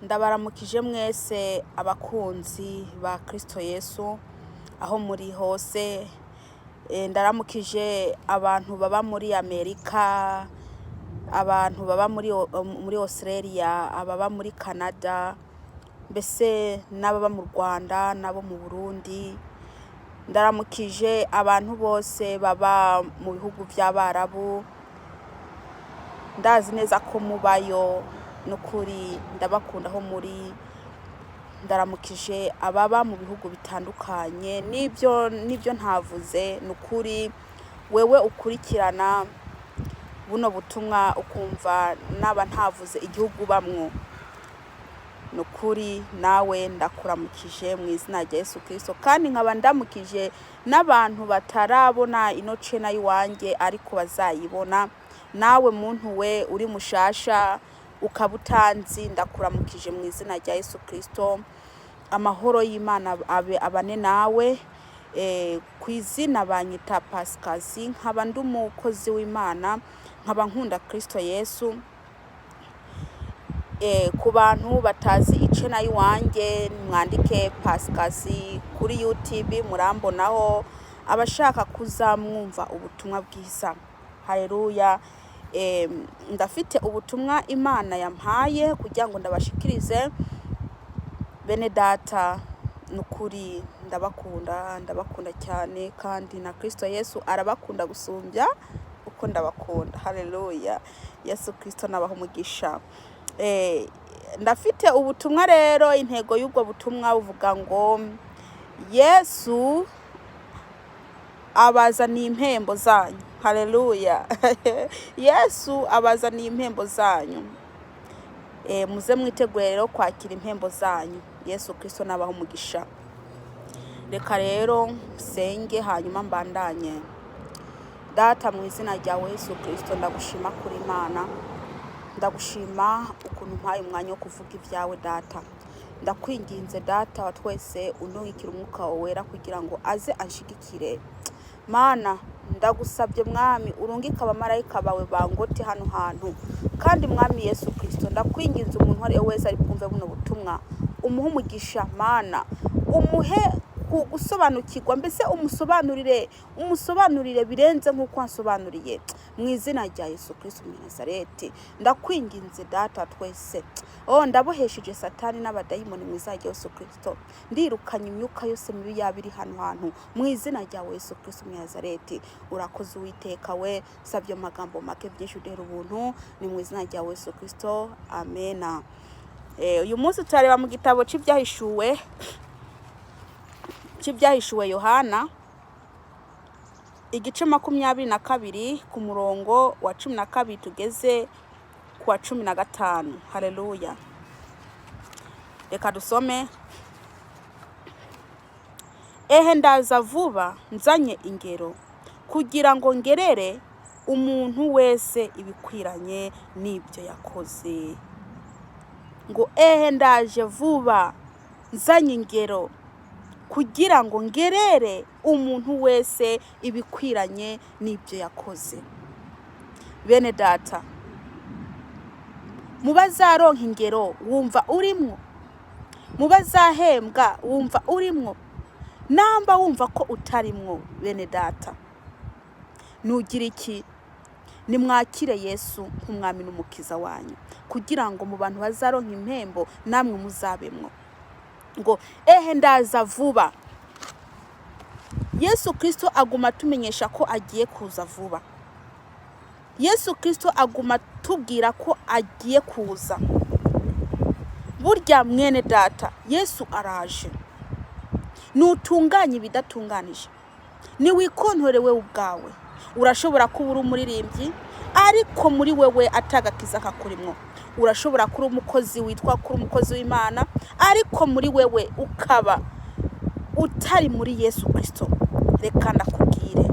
Ndabaramukije mwese abakunzi ba Kristo Yesu aho muri hose. Ndaramukije abantu baba muri Amerika, abantu baba muri Australia, ababa muri Canada, mbese n'ababa mu Rwanda n'abo mu Burundi. Ndaramukije abantu bose baba mu bihugu vy'Abarabu, ndazi neza ko mubayo, nukuri ndabakunda aho muri. Ndaramukije ababa mu bihugu bitandukanye n'ibyo ntavuze. Nukuri wewe ukurikirana buno butumwa ukumva naba ntavuze igihugu bamwo, nukuri nawe ndakuramukije mu izina rya Yesu Kristo. Kandi nkaba ndamukije n'abantu batarabona ino channel y'iwanjye ariko bazayibona. Nawe muntu we uri mushasha ukaba utanzi, ndakuramukije mu izina rya Yesu Kristo. Amahoro y'Imana abe abane nawe. Ku izina banyita Pasikazi, nkaba ndi umukozi w'Imana, nkaba nkunda Kristo Yesu. Ku bantu batazi ichannel y'iwanjye, mwandike Pasikazi kuri YouTube murambonaho, abashaka kuzamwumva ubutumwa bwiza. Haleluya. Ndafite ubutumwa Imana yampaye kugira ngo ndabashikirize bene data. Nukuri ndabakunda, ndabakunda cyane, kandi na Kristo Yesu arabakunda gusumbya uko ndabakunda. Haleluya. Yesu Kristo nabaha umugisha. Ndafite ubutumwa rero, intego y'ubwo butumwa buvuga ngo Yesu abazaniye impembo zanyu. Haleluya. Yesu abazaniye impembo zanyu. Muze mwitegure rero kwakira impembo zanyu. Yesu Kristo nabaha umugisha. Reka rero nsenge hanyuma mbandanye. Data, mu izina ryawe Yesu Kristo, ndagushima kuri Imana, ndagushima ukuntu umpaye umwanya wo kuvuga ibyawe. Data, ndakwinginze, Data wa twese, undungikire Umwuka wawe Wera kugira ngo aze anshigikire. Mana, ndagusabye Mwami, urungike abamarayika bawe bangote hano hantu. Kandi Mwami Yesu Kristo, ndakwinginze, umuntu uwo ari we wese ari bwumve buno butumwa umuhe umugisha. Mana, umuhe gusobanukirwa, mbese umusobanurire, umusobanurire birenze nk'uko wansobanuriye, mu izina rya Yesu Kristo Umunazareti. Ndakwinginze Data twese. Oh, ndabohesheje Satani n'abadayimoni mu izina rya Yesu Kristo. Ndirukanye imyuka yose mibi yaba iri hano hantu mu izina rya Yesu Kristo Umunazareti. Urakoze Uwiteka we, sabye amagambo make, byinshi udera ubuntu, ni mu izina rya Yesu Kristo, amena. Uyu munsi turareba mu gitabo c'Ibyahishuwe Yohana, igice 22, ku murongo wa 12 tugeze ku wa 15. Haleluya. Reka dusome. Ehe, ndaza vuba nzanye ingero, kugira ngo ngerere umuntu wese ibikwiranye n'ibyo yakoze. Ngo ehe, ndaje vuba nzanye ingero, kugira ngo ngerere umuntu wese ibikwiranye n'ibyo yakoze. Bene data, mu bazaronka ingero wumva urimwo? Mu bazahembwa wumva urimwo? Namba wumva ko utarimwo, bene data, nugira iki? Nimwakire Yesu nk'Umwami n'Umukiza wanyu, kugira ngo mu bantu bazaronka impembo namwe muzabemwo. Ngo ehe, ndaza vuba. Yesu Kristo aguma atumenyesha ko agiye kuza vuba. Yesu Kristo aguma atubwira ko agiye kuza. Burya mwene data, Yesu araje. Nutunganye ibidatunganije, niwikontore wewe ubwawe. Urashobora kuba uri umuririmbyi ariko muri wewe atagakiza kakurimwo. Urashobora kuba umukozi witwa kuri umukozi w'Imana ariko muri wewe ukaba utari muri Yesu Kristo. Reka ndakubwire,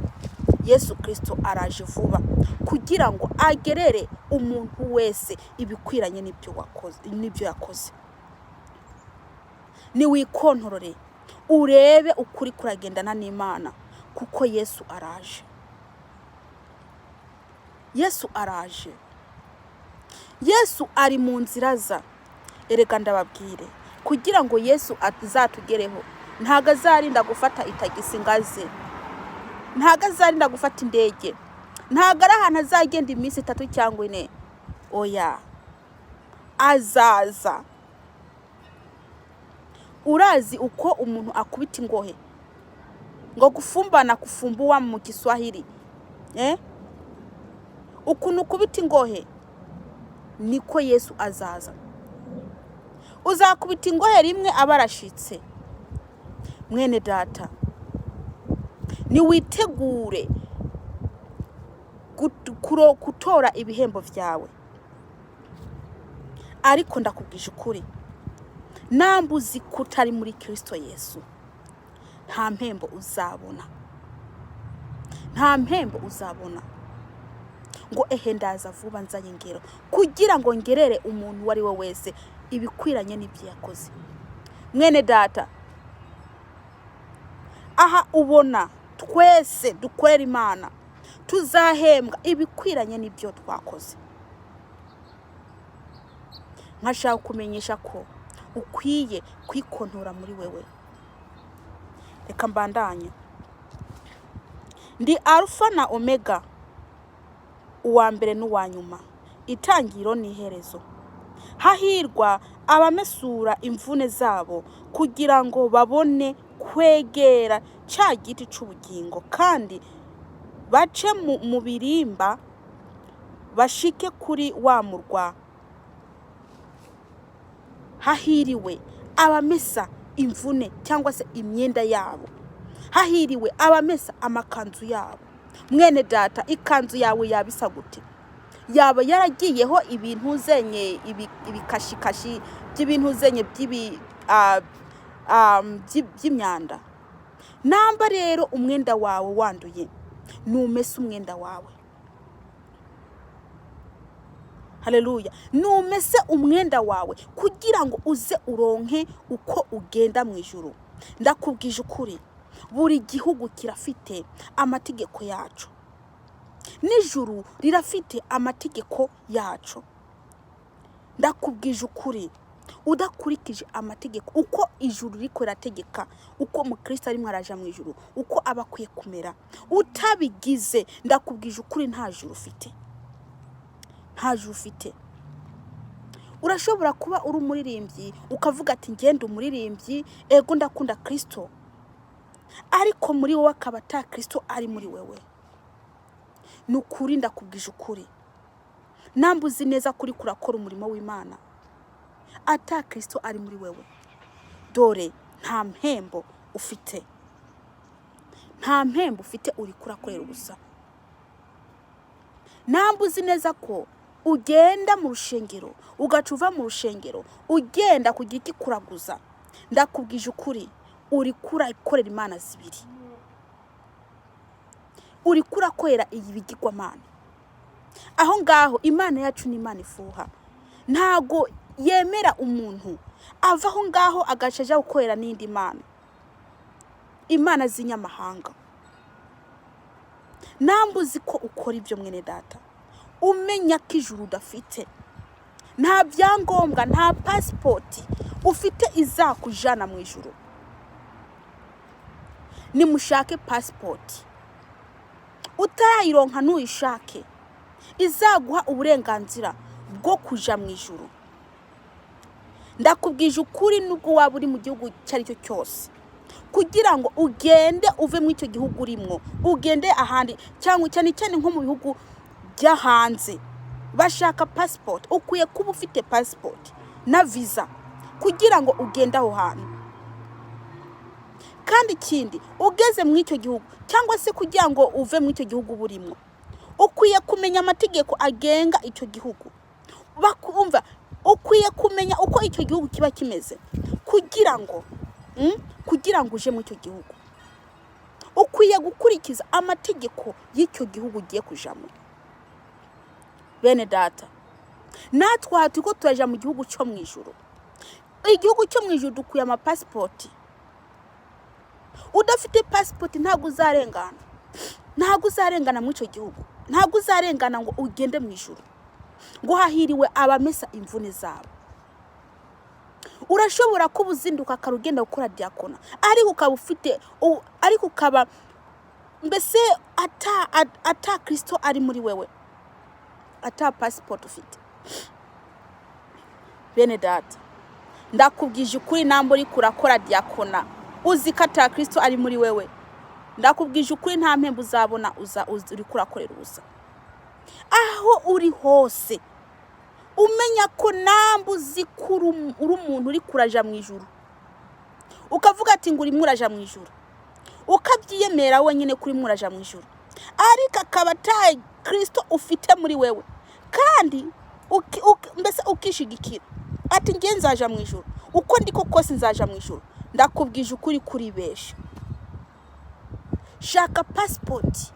Yesu Kristo araje vuba kugira ngo agerere umuntu wese ibikwiranye n'ibyo wakoze, n'ibyo yakoze. Niwikontorore, urebe ukuri kuragendana n'Imana, kuko Yesu araje. Yesu araje. Yesu ari mu nzira za. Erega ndababwire, kugira ngo Yesu azatugereho, ntabwo azarinda gufata itagisi ngo aze, ntabwo azarinda gufata indege, ntabwo ari ahantu azagenda iminsi 3 cyangwa 4. Oya, azaza. Urazi uko umuntu akubita ingohe, ngo gufumbana, kufumbua mu Kiswahili, eh? Ukuntu ukubita ingohe niko Yesu azaza. Uzakubita ingohe rimwe aba arashitse. Mwene data, niwitegure gutora ibihembo byawe. Ariko ndakubwije ukuri, namba uzi ko utari muri Kirisito Yesu, nta mpembo uzabona, nta mpembo uzabona. Ngo ehe, ndaza vuba nzanye ingero kugira ngo ngerere umuntu uwo ari we wese ibikwiranye n'ibyo yakoze. Mwene data, aha ubona twese dukorera Imana tuzahembwa ibikwiranye n'ibyo twakoze. Nkashaka kumenyesha ko ukwiye kwikontora muri wewe. Reka mbandanye. Ndi Alufa na Omega, uwa mbere n'uwa nyuma, itangiro n'iherezo. Hahirwa abamesura imvune zabo kugira ngo babone kwegera cya giti cy'ubugingo, kandi bace mu birimba bashike kuri wa murwa. Hahiriwe abamesa imvune cyangwa se imyenda yabo, hahiriwe abamesa amakanzu yabo. Mwene data, ikanzu yawe yaba isa gute? Yaba yaragiyeho ibintu zenye, ibikashikashi by'ibintu zenye by'imyanda? Namba rero umwenda wawe wanduye, numese umwenda wawe. Haleluya! Numese umwenda wawe kugira ngo uze uronke uko ugenda mu ijuru. Ndakubwije ukuri, buri gihugu kirafite amategeko yacu, n'ijuru rirafite amategeko yacu. Ndakubwije ukuri, udakurikije amategeko uko ijuru riko rirategeka, uko umukristo arimo araja mu ijuru, uko aba akwiye kumera, utabigize, ndakubwije ukuri, nta juru ufite, nta juru ufite. Urashobora kuba uri umuririmbyi, ukavuga ati ngende umuririmbyi, ego ndakunda Kristo, ariko muri wowe akaba ata Kristo ari muri wewe. Ni ukuri, ndakubwije ukuri, namba uzi neza kuri kurakora umurimo w'Imana ata Kristo ari muri wewe, dore nta mpembo ufite, nta mpembo ufite, uri kurakorera ubusa. Namba uzi neza ko ugenda mu rushengero, ugaca uva mu rushengero ugenda ku giti kuraguza, ndakubwije ukuri, uri kurakorera imana zibiri, uri kurakorera iyi bigirwamana. Aho ngaho Imana yacu ni Imana ifuha, ntago yemera umuntu ava aho ngaho agaca aja gukorera n'indi mana, imana z'inyamahanga. Namba uzi ko ukora ibyo, mwene data, umenya ko ijuru udafite, nta byangombwa, nta pasipoti ufite izakujana mu ijuru, nimushake pasipoti. Utarayironka ntuyishake, izaguha uburenganzira bwo kuja mu ijuru. Ndakubwije ukuri, nubwo waba uri mu gihugu icyo ari cyo cyose, kugira ngo ugende uve muri icyo gihugu urimo ugende ahandi, cyangwa cyane cyane nko mu bihugu byo hanze bashaka pasipoti, ukwiye kuba ufite pasipoti na viza kugira ngo ugende aho hantu. Kandi ikindi, ugeze muri icyo gihugu cyangwa se kugira ngo uve muri icyo gihugu uba urimo, ukwiye kumenya amategeko agenga icyo gihugu. Bakumva ukwiye kumenya uko icyo gihugu kiba kimeze kugira ngo uje muri icyo gihugu. Ukwiye gukurikiza amategeko y'icyo gihugu ugiye kujamo. Bene data, natwe aha turiko turaja mu gihugu cyo mu ijuru. Igihugu cyo mu ijuru dukwiye amapasipoti. Udafite pasipoti ntabwo uzarengana, ntabwo uzarengana muri icyo gihugu, ntabwo uzarengana ngo ugende mu ijuru. Ngo hahiriwe abamesa imvune zabo. Urashobora kuba uzinduka kare ugenda gukora diaconat, ariko ukaba ufite ariko ukaba mbese ata Kirisito ari muri wewe, ata pasipoti ufite. Bene data, ndakubwije ukuri, namba uri kurakora diaconat uzi ko ata Kirisito ari muri wewe, ndakubwije ukuri, nta mpembo uzabona, uza uri kurakorera ubusa. Aho uri hose, umenya ko namba uzi ko uri umuntu uri kuraja mu ijuru, ukavuga ati ngo urimo uraja mu ijuru, ukabyiyemera wenyine ko urimo uraja mu ijuru, ariko akaba ata Kirisito ufite muri wewe, kandi mbese ukishigikira ati ngiye nzaja mu ijuru, uko ndiko kose nzaja mu ijuru, ndakubwije ukuri, kuribesha. Shaka pasipoti,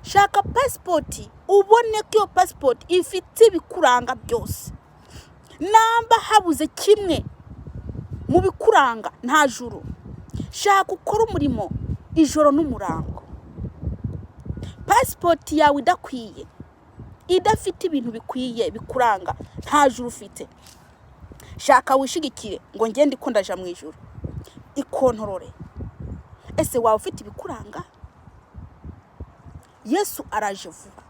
shaka pasipoti, ubone ko iyo pasipoti ifite ibikuranga byose. Namba habuze kimwe mu bikuranga, nta juru. Shaka ukore umurimo ijoro n'umurango. Pasipoti yawe idakwiye, idafite ibintu bikwiye bikuranga, nta juru ufite. Shaka wishigikire ngo ngende ko ndaja mu ijuru, ikontorore. Ese waba ufite ibikuranga? Yesu araje vuba,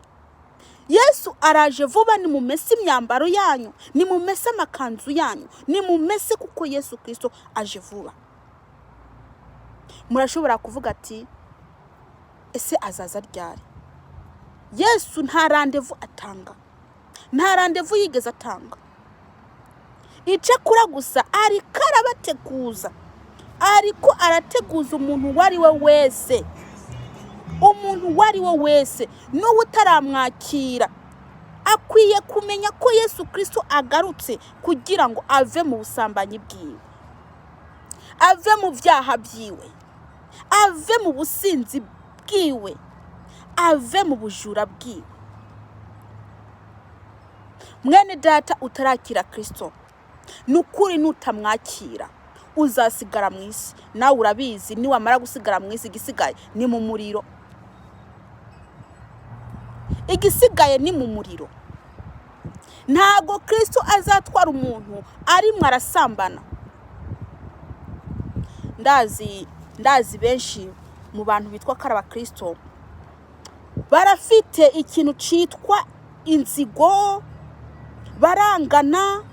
Yesu araje vuba. Nimumese imyambaro yanyu, nimumese amakanzu yanyu, nimumese, kuko Yesu Kirisito aje vuba. Murashobora kuvuga ati ese azaza ryari? Yesu nta rendez-vous atanga, nta rendez-vous yigeze atanga. Icakura gusa ariko arabateguza, ariko arateguza umuntu uwo ari we wese, umuntu uwo ari we wese n'uwo utaramwakira akwiye kumenya ko Yesu Kirisito agarutse, kugira ngo ave mu busambanyi bwiwe, ave mu byaha byiwe, ave mu businzi bwiwe, ave mu bujura bwiwe. Mwene data utarakira Kirisito, ni ukuri nutamwakira uzasigara mu isi. Nawe urabizi, niwamara gusigara mu isi, igisigaye ni mu muriro, igisigaye ni mu muriro. Ntago Kirisito azatwara umuntu arimo arasambana. Ndazi benshi mu bantu bitwa ko ari abakirisito barafite ikintu cyitwa inzigo, barangana,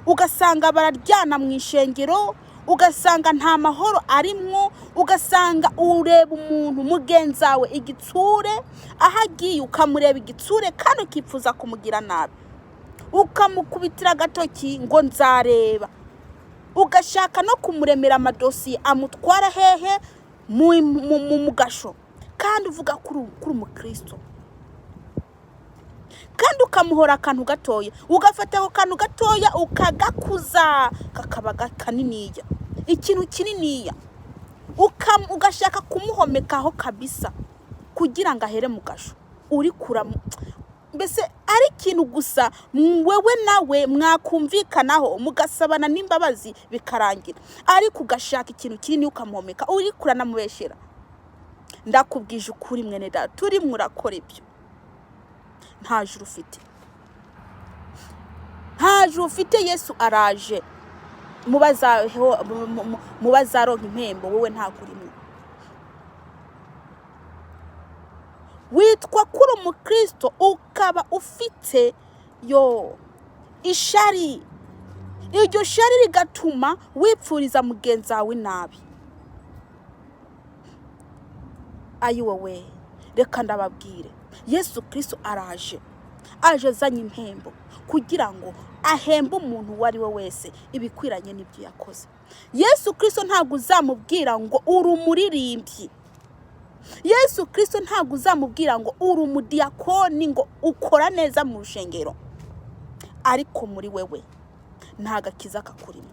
ugasanga bararyana mu ishengero, ugasanga nta mahoro arimwo, ugasanga ureba umuntu mugenzi wawe igitsure, aho agiye ukamureba igitsure kandi ukifuza kumugira nabi, ukamukubitira agatoki ngo nzareba, ugashaka no kumuremera amadosiye amutwara hehe? Mu gasho, kandi uvuga ko uri umukristo, kandi ukamuhora akantu gatoya, ugafata ako kantu gatoya ukagakuza kakaba kaniniya, ikintu kininiya, ugashaka kumuhomekaho kabisa kugira ngo ahere mu gasho. Uri kuramu mbese ari ikintu gusa wewe nawe mwakumvikanaho, mugasabana n'imbabazi bikarangira, ariko ugashaka ikintu kinini ukamuhomeka, uri kuranamubeshera. Ndakubwije ukuri, mwene data turimo urakora ibyo, nta juru ufite, nta juru ufite. Yesu araje, mu bazaronka impembo wowe ntabwo urimo. Witwa ko uri umukristo ukaba ufite yo ishari, iryo shari rigatuma wipfuriza mugenzi wawe nabi. Ayiwowe, reka ndababwire, Yesu Kirisito araje, aje azanye impembo kugira ngo ahembe umuntu uwo ari we wese ibikwiranye n'ibyo yakoze. Yesu Kirisito ntabwo uzamubwira ngo uri umuririmbyi, Yesu Kirisito ntabwo uzamubwira ngo uri umudiyakoni, ngo ukora neza mu rushengero, ariko muri wewe nta gakiza kakurimo.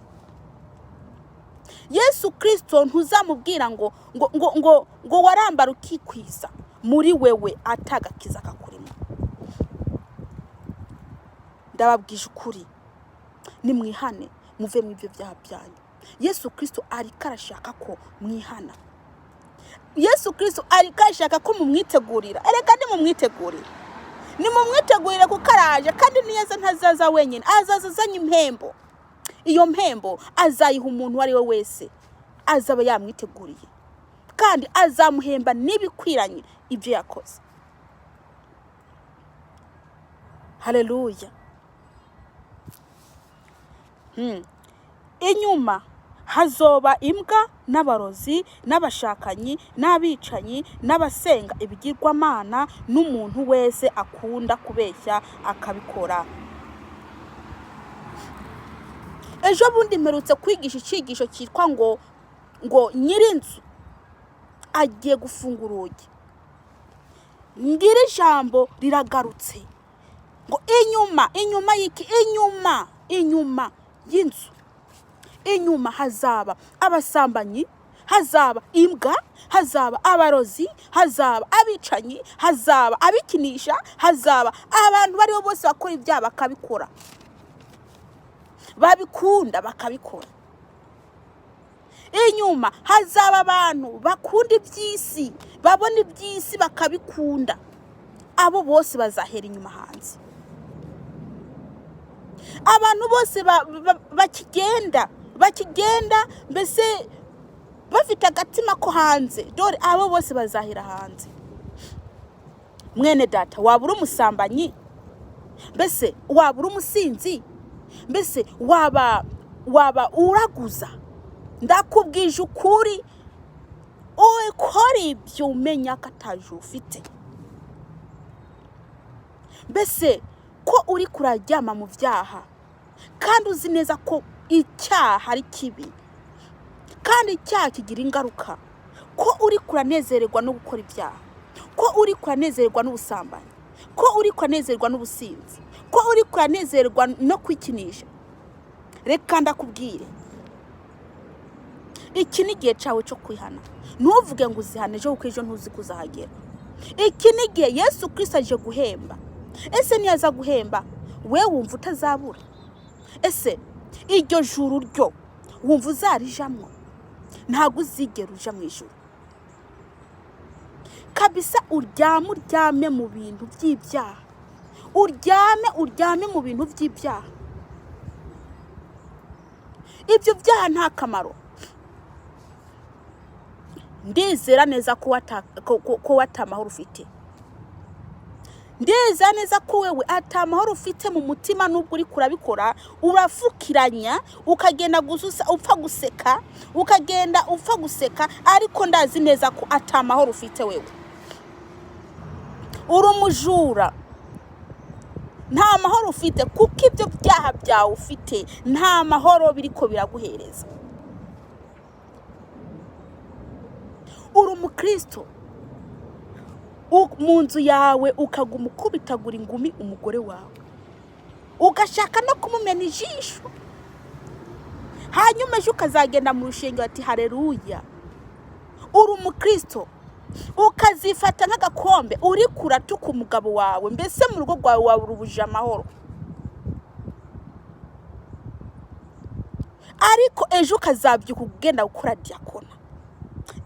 Yesu Kirisito ntuzamubwira ngo warambara ukikwiza, muri wewe atagakiza kakurimo. Ndababwije ukuri, nimwihane muve mu ibyo byaha byanyu. Yesu Kirisito ariko arashaka ko mwihana, Yesu Kirisito ariko arashaka ko mumwitegurira. Erega nimumwitegurira, Nimumwitegurire kuko araje, kandi niyaza ntazaza wenyine, azaza azanye impembo. Iyo mpembo azayiha umuntu uwo ari we wese azaba yamwiteguriye, kandi azamuhemba n'ibikwiranye ibyo yakoze. Haleluya. Inyuma hazoba imbwa n'abarozi n'abashakanyi n'abicanyi n'abasenga ibigirwamana n'umuntu wese akunda kubeshya akabikora. Ejo bundi mperutse kwigisha icyigisho cyitwa ngo nyirinzu agiye gufunga urugi. Ngira ijambo riragarutse ngo inyuma, inyuma y'iki? Inyuma, inyuma y'inzu, inyuma hazaba abasambanyi, hazaba imbwa, hazaba abarozi, hazaba abicanyi, hazaba abikinisha, hazaba abantu baribo bose bakora ibyaha bakabikora, babikunda bakabikora. Inyuma hazaba abantu bakunda iby'isi, babona iby'isi bakabikunda, abo bose bazahera inyuma hanze. Abantu bose bakigenda mbese bafite agatima ko hanze, dore abo bose bazahera hanze. Mwene data, waba uri umusambanyi? Mbese waba uri umusinzi? Mbese waba uraguza? Ndakubwije ukuri, ukora ibyo umenya ko ataje ufite. Mbese ko uri kuraryama mu byaha, kandi uzi neza ko icyaha ari kibi, kandi icyaha kigira ingaruka, ko uri kuranezererwa no gukora ibyaha, ko uri kuranezererwa n'ubusambanyi, ko uri kuranezerwa n'ubusinzi, ko uri kuranezerwa no kwikinisha, reka ndakubwire, iki ni igihe cyawe cyo kwihana. Ntuvuge ngo uzihane ejo, kuko ejo ntuzi ko uzahagera. Iki ni igihe Yesu Kristo aje guhemba. Ese niyaza guhemba, we wumva utazabura? Ese iryo juru ryo wumva uzarijamwo? Ntabwo uzigera uja mu ijuru kabisa. Uryame, uryame mu bintu by'ibyaha, uryame, uryame mu bintu by'ibyaha. Ibyo byaha nta kamaro. Ndizera neza ko ata mahoro ufite. Ndizera neza ko wewe ata mahoro ufite mu mutima, nubwo uri kurabikora urafukiranya, ukagenda gusa upfa guseka, ukagenda upfa guseka, ariko ndazi neza ko ata mahoro ufite. Wewe uri umujura, nta mahoro ufite, kuko ibyo byaha byawe ufite nta mahoro biriko biraguhereza. Uri umukristo, mu nzu yawe ukaguma ukubitagura ingumi umugore wawe, ugashaka no kumumena ijisho, hanyuma ejo ukazagenda mu rusengero ati haleluya. Uri umukristo, ukazifata nk'agakombe uri kuratuka umugabo wawe, mbese mu rugo rwawe waburubuje amahoro, ariko ejo ukazabyuka ugenda gukora diyakona.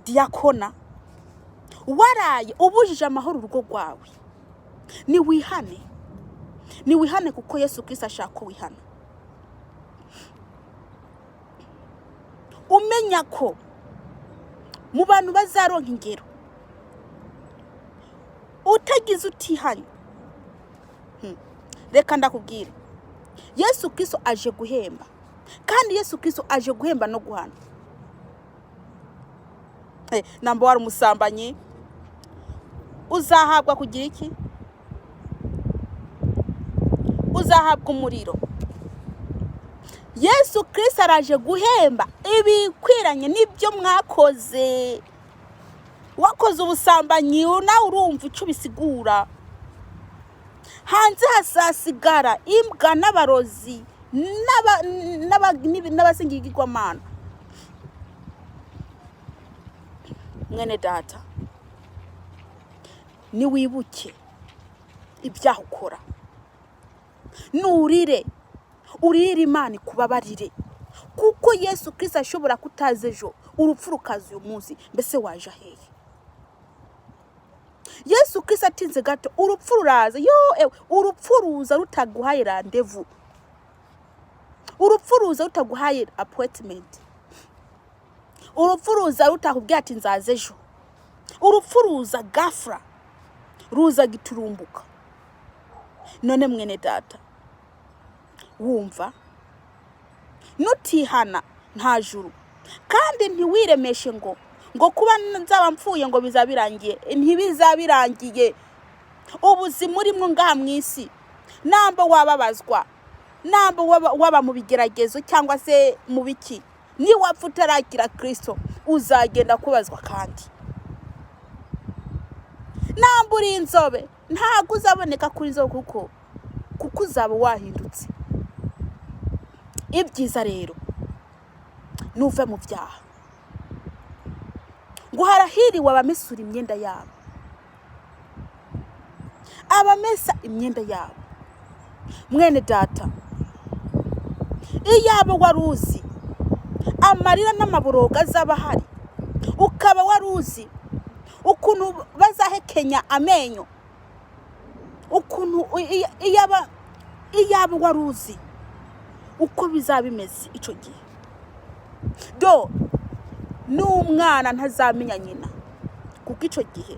Diyakona waraye ubujije amahoro urugo rwawe. Niwihane, niwihane, kuko Yesu Kristo ashaka ko wihana. Umenya ko mu bantu bazaronka ingero utagize utihanye. Reka ndakubwira, Yesu Kristo aje guhemba, kandi Yesu Kristo aje guhemba no guhana. Namba wari umusambanyi, uzahabwa kugira iki? Uzahabwa umuriro. Yesu Kristo araje guhemba ibikwiranye n'ibyo mwakoze. Wakoze ubusambanyi nawe urumva icyo bisigura. Hanze hasasigara imbwa n'abarozi n'abasenga ibigirwamana. Mwene data, niwibuke ibyaha ukora, nurire, urire Imana ikubabarire, kuko Yesu Kristo ashobora kutaza ejo, urupfu rukaza uyu munsi. Mbese waje hehe? Yesu Kristo atinze gato, urupfu ruraza. Yo ewe, urupfu ruza rutaguhaye rendez-vous, urupfu ruza rutaguhaye appointment, urupfu ruza rutakubwiye ati nzaza ejo. Urupfu ruza ghafla, ruza giturumbuka. None mwene data, wumva nutihana nta juru. Kandi ntiwiremeshe ngo kuba nzaba mpfuye ngo bizaba birangiye. Ntibizaba birangiye. Ubuzima urimo ngaha mu isi, namba wababazwa, namba waba mu bigeragezo cyangwa se mu biki, niwapfa utarakira Kirisito uzagenda kubazwa. Kandi namba uri inzobe, ntabwo uzaboneka kuri inzobe, kuko uzaba wahindutse. Ibyiza rero nuve mu byaha. Ngo harahiriwe abamesura imyenda yabo, abamesa imyenda yabo. Mwene data, iyaba wari uzi amarira n'amaboroga azaba ahari, ukaba wari uzi ukuntu bazahekenya amenyo, ukuntu iyaba wari uzi uko bizaba bimeze icyo gihe. Do n'umwana ntazamenya nyina, kuko icyo gihe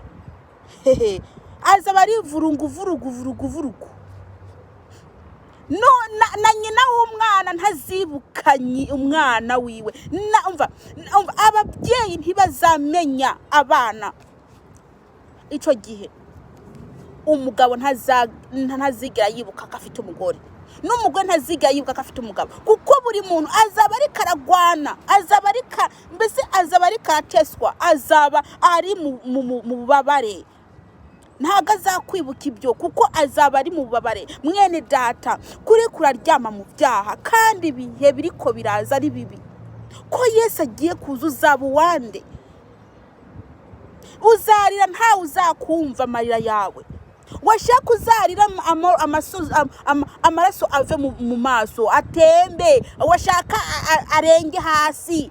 hehe azaba ari vurungu vurugu vurugu vurugu. No na nyina w'umwana ntazibuka umwana wiwe. Umva, ababyeyi ntibazamenya abana icyo gihe. Umugabo ntazigera yibuka ko afite umugore, n'umugore ntazigera yibuka ko afite umugabo, kuko buri muntu azaba ariko aragwana, azaba ariko mbese azaba ariko arateswa, azaba ari mu bubabare. Ntabwo azakwibuka ibyo kuko azaba ari mu bubabare. Mwene data, kuri kuraryama mu byaha, kandi ibihe biriko biraza ari bibi. Ko Yesu agiye kuza, uzaba uwande? Uzarira, ntawe uzakumva amarira yawe. Washaka uzarira amaraso ave mu maso atembe, washaka arenge hasi,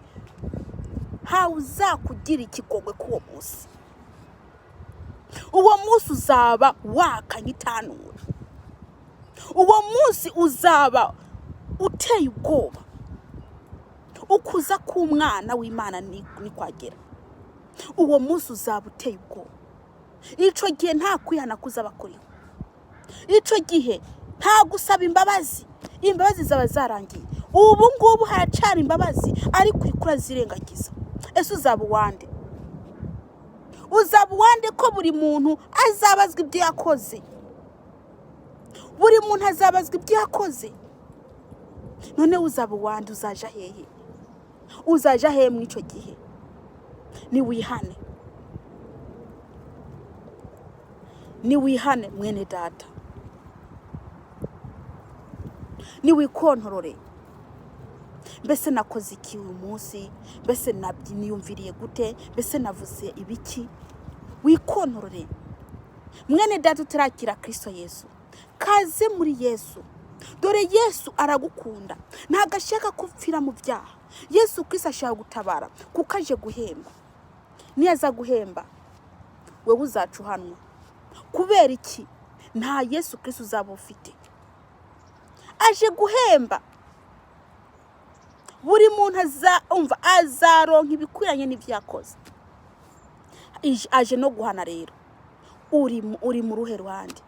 ntawe uzakugira ikigongwe k'uwo munsi. Uwo munsi uzaba waka nk'itanura, uwo munsi uzaba uteye ubwoba. Ukuza k'umwana w'Imana nikwagera, uwo munsi uzaba uteye ubwoba. Icyo gihe nta kwihana kuzaba kuriho, icyo gihe nta gusaba imbabazi, imbabazi zaba zarangiye. Ubu ngubu haracana imbabazi, ariko uriko urazirengagiza. Ese uzaba uwande? Uzaba uwande ko buri muntu azabazwa ibyo yakoze? Buri muntu azabazwa ibyo yakoze. None uzaba uwande? Uzaja hehe? Uzaja hehe muri icyo gihe? Niwihane, niwihane mwene data, niwikontorore. Mbese nakoze iki uyu munsi? Mbese niyumviriye gute? Mbese navuze ibiki? Wikontorore mwene data utarakira Kristo Yesu, kaze muri Yesu. Dore Yesu aragukunda, ntabwo ashaka ko upfira mu byaha. Yesu Kristo ashaka gutabara kuko aje guhemba. Niyaza guhemba wewe uzaca uhanwa. Kubera iki? Nta Yesu Kristo uzaba ufite. Aje guhemba buri muntu, umva, azaronka ibikwiranye n'ibyo yakoze. Aje no guhana. Rero uri mu ruhe ruhande?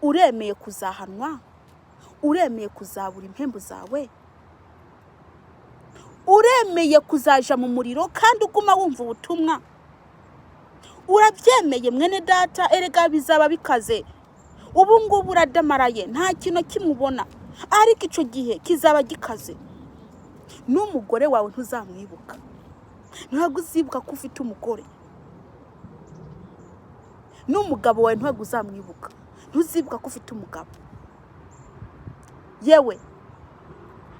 Uremeye kuzahanwa? Uremeye kuzabura impembu zawe? Uremeye kuzaja mu muriro kandi uguma wumva ubutumwa? Urabyemeye mwene data? Erega bizaba bikaze. Ubu ngubu uradamaraye, nta kintu kimwe ubona, ariko icyo gihe kizaba gikaze. N'umugore wawe ntuzamwibuka, ntabwo uzibuka ko ufite umugore. N'umugabo wawe ntabwo uzamwibuka, ntuzibuka ko ufite umugabo. Yewe,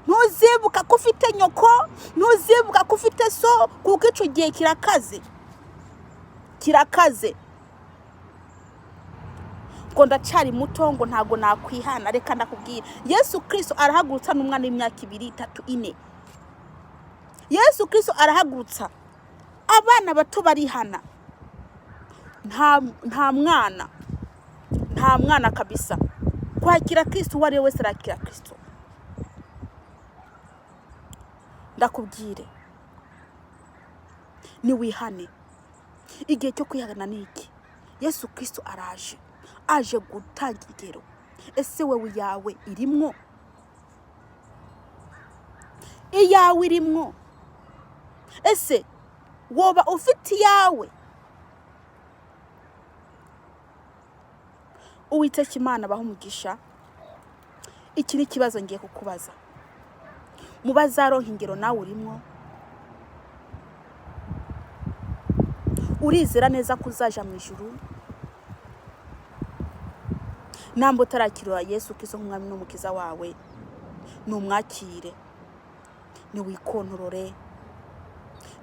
ntuzibuka ko ufite nyoko, ntuzibuka ko ufite so, kuko icyo gihe kirakaze, kirakaze. Ngo ndacari muto, ngo ntabwo nakwihana. Reka ndakubwira, Yesu Kristo arahagurutsa n'umwana w'imyaka 2, 3, 4. Yesu Kristo arahagurutsa abana bato barihana. Nta mwana, nta mwana kabisa. Kwakira Kristo, uwo ari we wese arakira Kristo. Ndakubwire, niwihane. Igihe cyo kwihana ni iki. Yesu Kristo araje, aje gutanga ingero. Ese wowe iyawe irimwo? Iyawe irimwo? Ese woba ufite iyawe? Uwiteka Imana abahe umugisha. Iki ni ikibazo ngiye kukubaza. Mu bazaronka ingero nawe urimwo? Urizera neza ko uzaja mu ijuru? Namba utarakira Yesu Kristo nk'umwami n'umukiza wawe, numwakire, niwikontorore,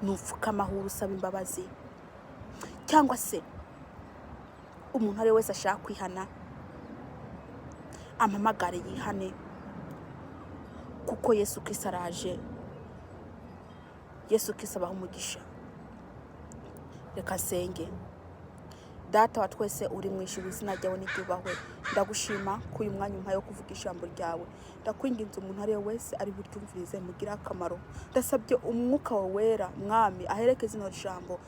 nupfukame aho uri usaba imbabazi, cyangwa se umuntu ari we wese ashaka kwihana ampamagare yihane, kuko Yesu Kristo araje. Yesu Kristo abaha umugisha. Reka nsenge. Data wa twese uri mu ijuru, izina ryawe niryubahwe. Ndagushima ko uyu mwanya umpaye wo kuvuga ijambo ryawe. Ndakwinginze, umuntu ari we wese ari buryumvirize mugire akamaro. Ndasabye umwuka wawe wera, Mwami, aherekeze ino jambo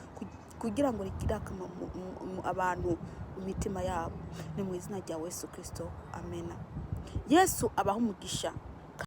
kugira ngo rigire akamaro abantu mu mitima yabo. Ni mu izina rya Yesu Kristo, amena. Yesu abaha umugisha.